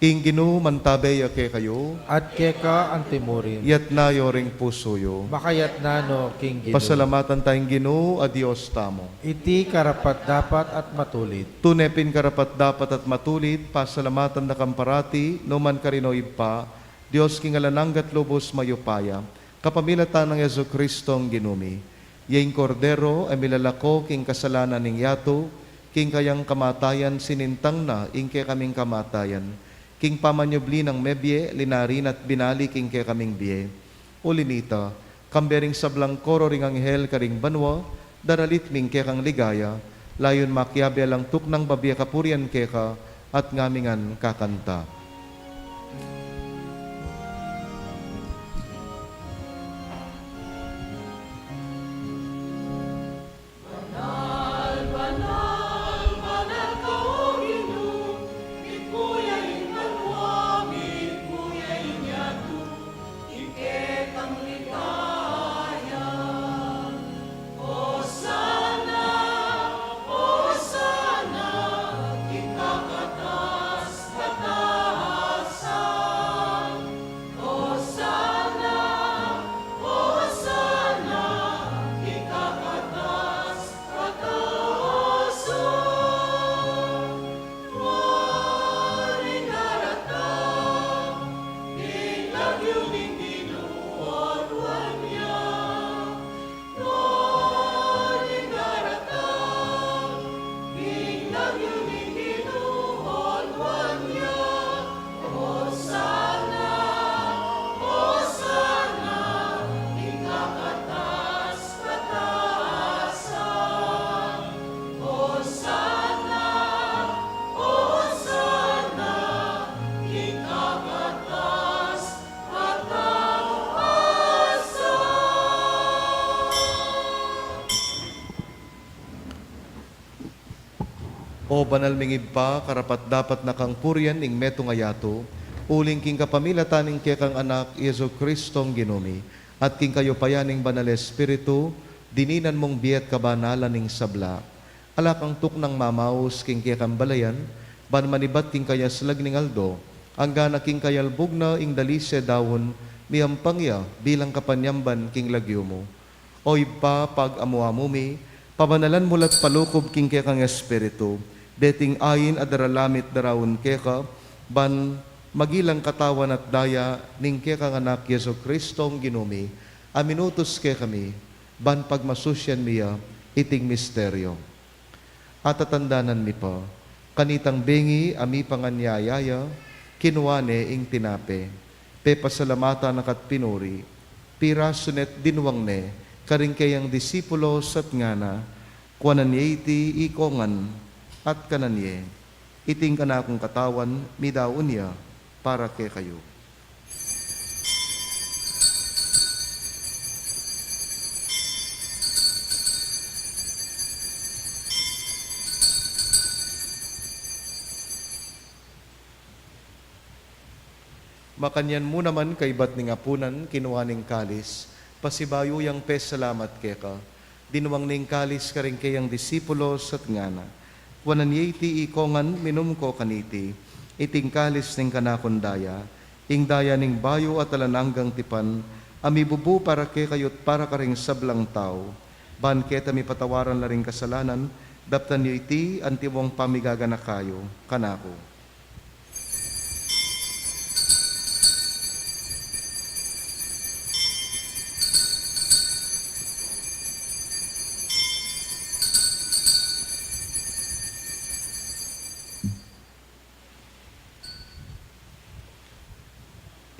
Ing Ginu mantabe ya kekayu. At keka antimurin. Yatna yu ring pusu yu. Makayatna no king Ginu. Pasalamatan ta ing Ginu a Dios tamu. Iti karapat-dapat at matulid. Tune pin karapat-dapat at matulid, pasalamatan da kang parati, nu man karin, O Ibpa, Dios king alang angga at lubus mayupaya, kapamilatan nang Jesucristong Ginu mi. Ya ing Kordero a milalako king kasalanan ning yatu, king kayang kamatayan sinintang na ing kekaming kamatayan, king pamanyubli nang mebie, linari na at binalik ing kekaming bie. Uli nita, kambe ring sablang koro ring anghel karing banua, daralit mi ing kekang ligaya, layun makiabe alang tuknang babie kapurian keka, at ngamingan kakanta. O banal ming Ibpa, karapat-dapat na kang purian ing metung a yatu, uling king kapamilatan ning kekang Anak, Jesu-Cristong Ginu mi, at king kayupayan ning Banal Espiritu, dininan mung bie at kabanalan ning sabla. Ala kang tuknang mamaus king kekang balayan, ban manibat king kayaslag ning aldo, anggana king kayalbug na ing dalise daun, miyampang ya bilang kapanyamban king lagyu mu. O Ibpa, pag-amu-amu mi, pabanalan mu la't palukub king kekang Espiritu deting ain a daralamit daraun keka, ban maging katawan at daya ning kekang Anak, Jesu-Cristong Ginu mi, a minutus kekami, ban pagmasusian mi ya iting misteryo. Atatandanan mi pa, kanitang bengi a mipanganyaya ya, kinua ne ing tinape, pepasalamatan na ka't pinuri, pirasu ne't dinwang ne karing keyang disipulos at ngana, kuanan ye iti ikongan at kanan ye, iti ing kanakung katawan, midaun ya para kekayu. Makanyan mu naman kaibat ning apunan, kinua ne ing kalis, pasibayu yang pesalamat keka, dinwang ne ing kalis karing keyang disipulos at ngana, kuanan ye iti ikongan, minum ko kaniti, iti ing kalis ning kanakung daya, ing daya ning bayu at alang anggang tipan, a mibubu para kekayu't para karing sablang tau, ban keta mipatawaran la ring kasalanan. Daptan yu iti antimong pamigaganaka yu kanaku.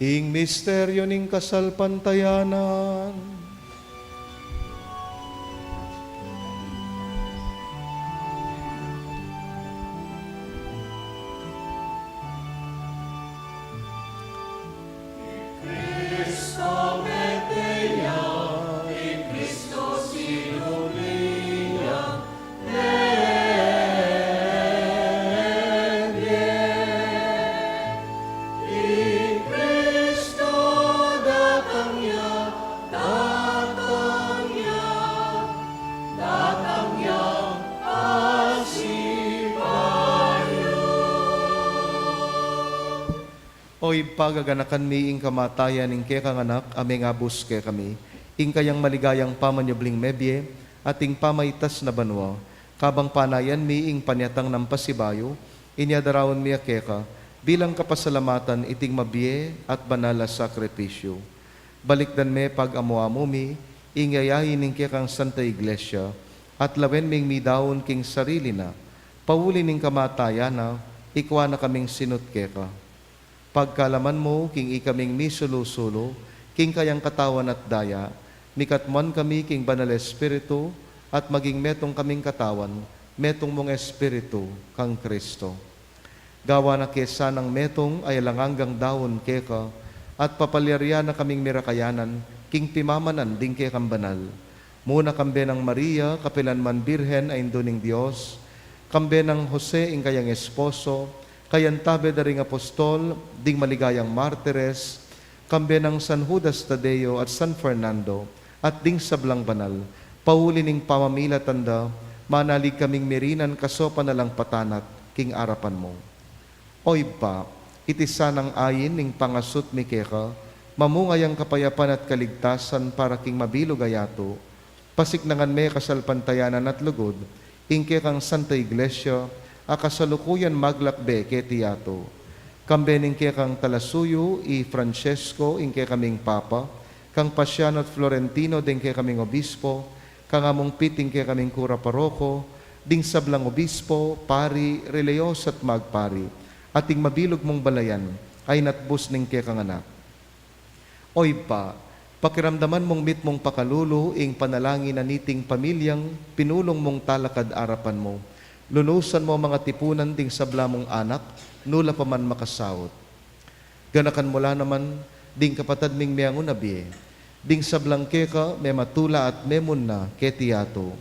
Ing misteryo ning kasalpantayanan. O Ibpa, gaganakan mi ing kamatayan ning kekang Anak a mengabus kekami, ing kayang maligayang pamanyubling mebie, at ing pamaitas na banua, kabang panayan mi ing panyatang nang pasibayu, inya daraun mi ya keka, bilang kapasalamatan iting mabie at banal a sakripisyu. Balikdan me pag-amu-amu mi, ing yayain ning kekang Santa Iglesia, at lawen ming midaun king sarili na, pauli ning kamatayan na, ikua na kaming sinut keka. Pagkalaman mu king ikaming misulu-sulu king kayang katawan at daya, mikatmuan kami king Banal Espiritu, at maging metung kaming katawan, metung mung Espiritu kang Kristo. Gawa na ke sanang metung a alang anggang daun keka, at papalyarian na kaming mirakayanan king pimamanan ding kekang banal. Muna kambe nang Maria, kapilan man Birhen a Indu ning Dios, kambe nang Jose ing kayang esposo, kayantabe da ring apostol, ding maligayang martires, kambe nang San Judas Tadeo at San Fernando, at ding sablang banal, pauli ning pamamilatan da, manalig kaming mirinan kasopan na lang patanat king arapan mu. O Ibpa, iti sanang ain ning pangasut mi keka, mamunga yang kapayapan at kaligtasan para king mabilug a yatu, pasiknangan me kasalpantayanan at lugud ing kekang Santa Iglesia a kasalukuyan maglakbe keti yatu. Kambe ning kekang talasuyu i Francesco, ing kekaming Papa, kang Paciano at Florentino, ding kekaming obispo, kang Among Pit, ing kekaming kura paroko, ding sablang obispo, pari, relihiyosa at magpari, at ing mabilug mung balayan a inatbus ning kekang Anak. O Ibpa, pakiramdaman mung mitmung pakalulu ing panalangin na niting pamilyang pinulung mung talakad arapan mu. Lunusan mu mang atipunan ding sabla mung anak, nu la pa man makasaut. Ganakan mu la naman ding kapatad ming meangun a bie, ding sablang keka mematula at memunna keti yatu.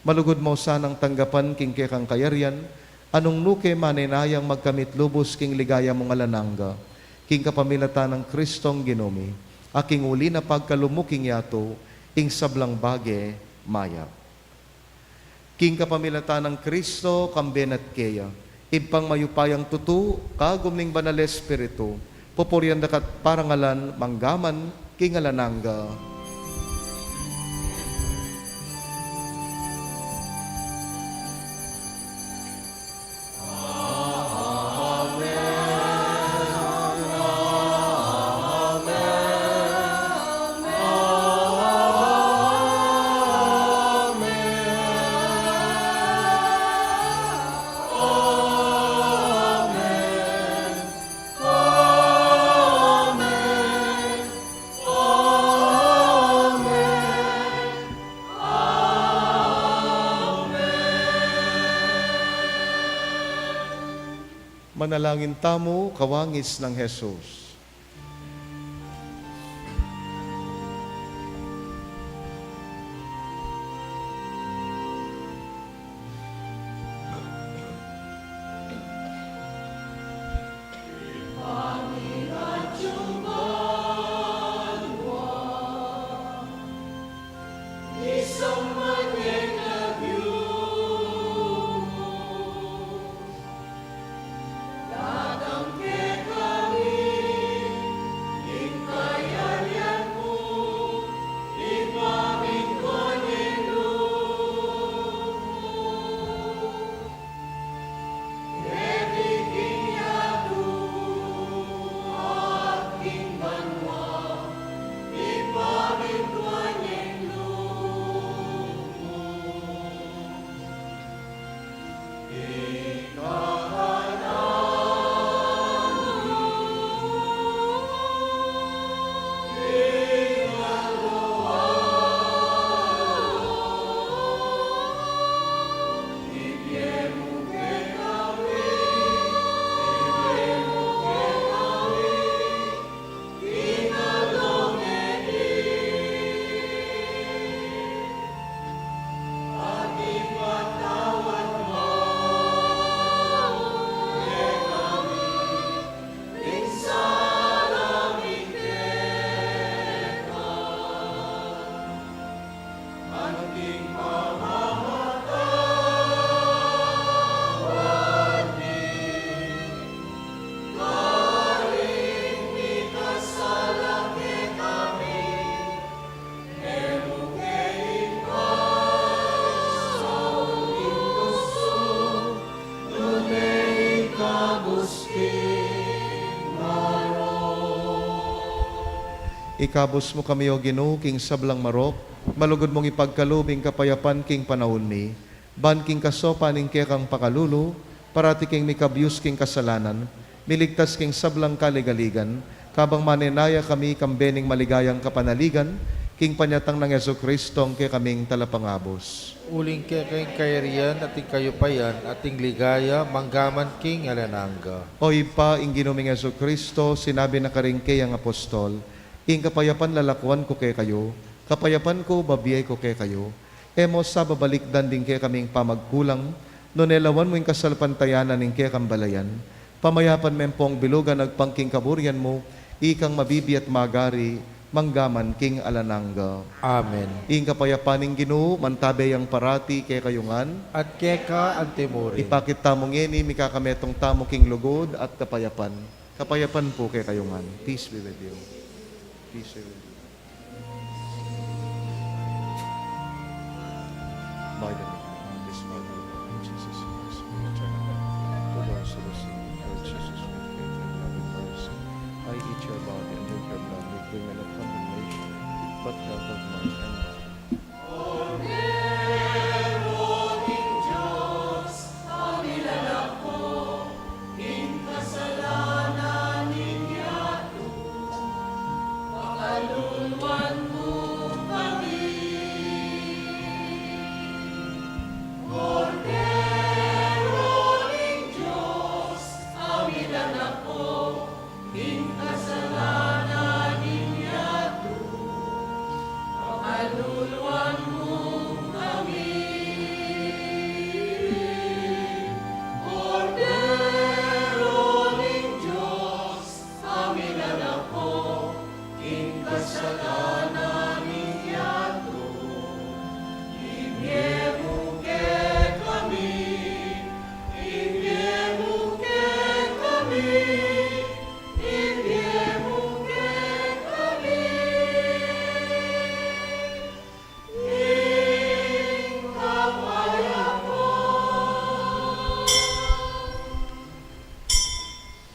Malugud mu sanang tanggapan king kekang kayarian Anung nuke manenayang magkamit lubus king ligaya mung alang angga, king kapamilatan nang Kristong Ginu mi, a king uli na pagkalub mu king yatu, ing sablang bage mayap. King kapamilatan nang Kristo, kambe na at keya, Ibpang mayupayang tutu, kagum ning Banal Espiritu, pupurian da ka at parangalan, mangga man king alang angga. Manalangin tamu, kawangis nang Jesus. Ikabus mu kami, O Ginu, king sablang marok, malugud mung ipagkalub ing kapayapan king panaun mi, ban king kasopan ning kekang pakalulu, parati kaming mikabyus king kasalanan, miligtas king sablang kaligaligan, kabang manenaya kami kambe ning maligayang kapanaligan, king panyatang nang Jesucristo a kekaming Talapangabus. Uling keka ing kayarian, at ing kayupayan, at ing ligaya, mangga man king alang angga. O Ibpa, ing Ginu ming Jesucristo, sinabi na karing keyang apostol, Ing kapayapan lalakuan ku kekayu, kapayapan ku babie ku kekayu. E mu sa babalikdan ding kekaming pamagkulang, nune lawan mu ing kasalpantayanan ning kekang balayan. Pamayapan me pung bilugan agpang king kaburian mu, ikang mabibie at magari, mangga man king alang angga. Amen. Ing kapayapan ning Ginu, mantabe yang parati kekayu ngan. At keka antimurin. Ipakit tamu ngeni, mikakametung tamu king lugud at kapayapan. Kapayapan pu kekayu ngan. Peace be with you. Peace be with you. By the meeting of this body of Jesus Christ, we return to those who receive the Lord Jesus with faith and love in person. I eat your body and drink your blood, we bring you no condemnation, but help of mind and body.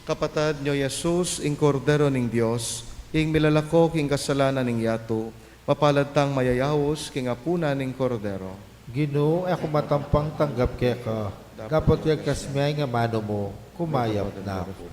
Kapatad nyo, Jesus, ing Kordero ning Dios, ing milalako king kasalanan ning yatu, mapalad tang mayayaus king apunan ning Kordero. Ginu, e ku matampang tanggap keka, dapot yagkas me ing amanu mu, kumayap na ku.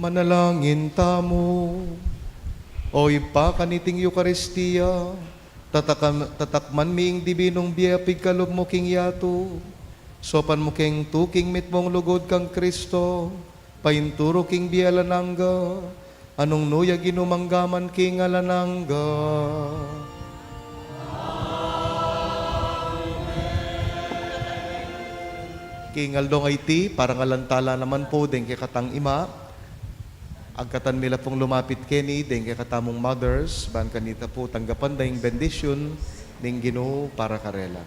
Manalangin tamu. O Ibpa, kaniting Eukaristia, tatakam-, tatakman mi ing dibinung bie a pigkalub mu king yatu. Saupan mu keng tuking mitmung lugud kang Kristo, painturu king bie alang angga, a nung nu ya Ginu mangga man king alang angga. King aldong a iti, parangalan tala naman pu deng kekatang ima, agkatan mi la pung lumapit keni deng kekatamung mothers, ban kanita pu tanggapan da ing bendisyun ning Ginu para karela.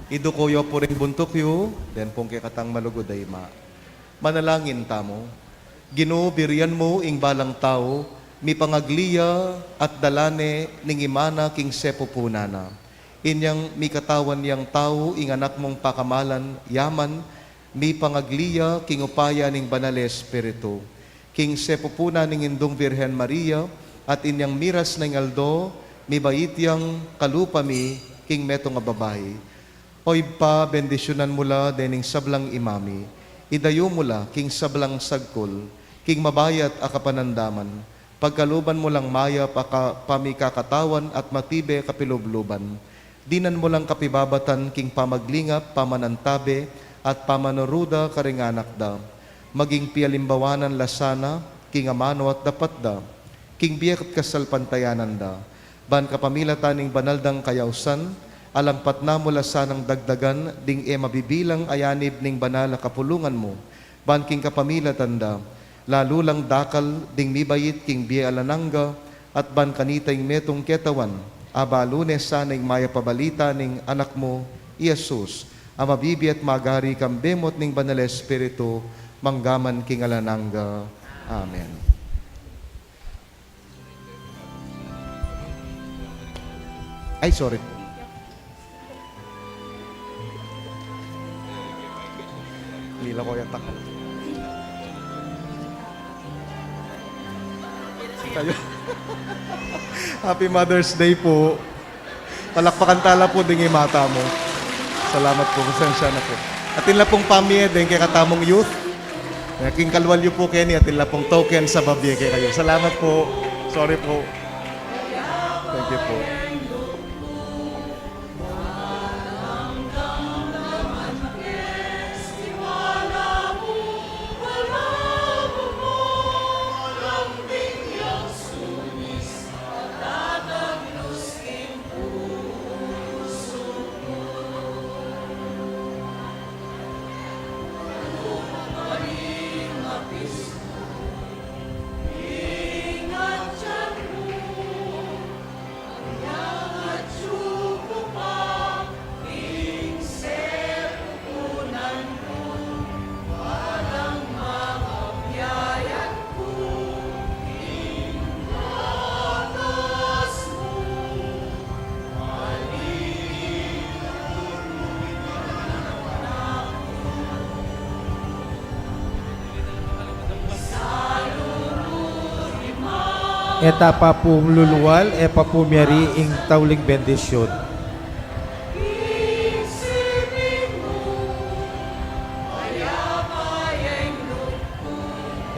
Iduku yu pu ring buntuk yu, deng pung kekatang malugud a ima. Manalangin tamu. Ginu, birian mu ing balang tau, mipangagliya at dala ne ning ima na king sepupunan na. Inyang mikatawan yang tau ing Anak mung pakamalan, ya man, mipangagliya king upaya ning Banal a Espiritu. King sepupunan ning Indung Virgen Maria, at inyang miras na ing aldo, mibait yang kalupa mi king metung a babai. O Ibpa, bendisyunan mu la dening sablang ima mi, idayu mu la king sablang sagkul, king mabayat a kapanandaman, pagkaluban mu lang mayap a ka-, pamikakatawan at matibe kapilubluban, dinan mu lang kapibabatan king pamaglingap, pamanantabe, at pamanaruda karing anak da, maging pialimbawanan la sana king amanu at dapat da, king biek at kasalpantayanan da, ban kapamilatan ning banal dang kayausan, alang patna mu la sanang dagdagan ding e mabibilang a yanib ning banal a kapulungan mu, ban king kapamilatan da, lalu lang dakal ding mibait king bie alang angga, at ban kanita ing metung ketawan, abalu ne sana ing mayap a balita ning Anak mu, i Jesus, a mabibie at magari kambe mu at ning Banal a Espiritu, mangga man king alang angga. Amen. Ay, sorry. Lila ko yata. Tayo. Happy Mother's Day po. Palakpakan tala po ding ima tamu. Salamat po, pasensya na po. Atin la pong pamie ding kekatamung youth. King kalwal yu po keni, atin la pong token sa babie kekayu. Salamat po. Sorry po. Thank you po. E ta pa pu lulwal, e pa pu miari ing tauling bendisyun.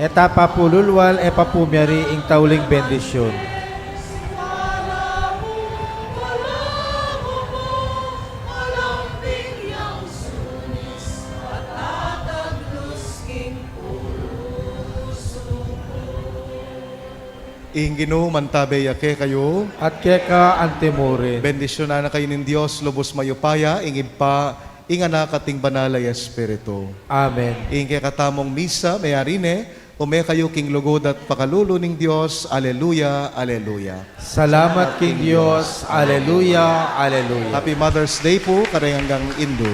E ta pa pu lulwal, e pa pu miari ing tauling bendisyun. Ing Ginu mantabe ya kekayu. At keka antimurin. Bendisyunan na kayu ning Dios lubus mayupaya, ing Ibpa, ing Anak, at ing Banal a Espiritu. Amen. Ing kekatamung misa meyari ne, ume kayu king lugud at pakalulu ning Dios. Aleluya, aleluya. Salamat king Dios. Aleluya, aleluya. Happy Mother's Day po, kareng anggang indu.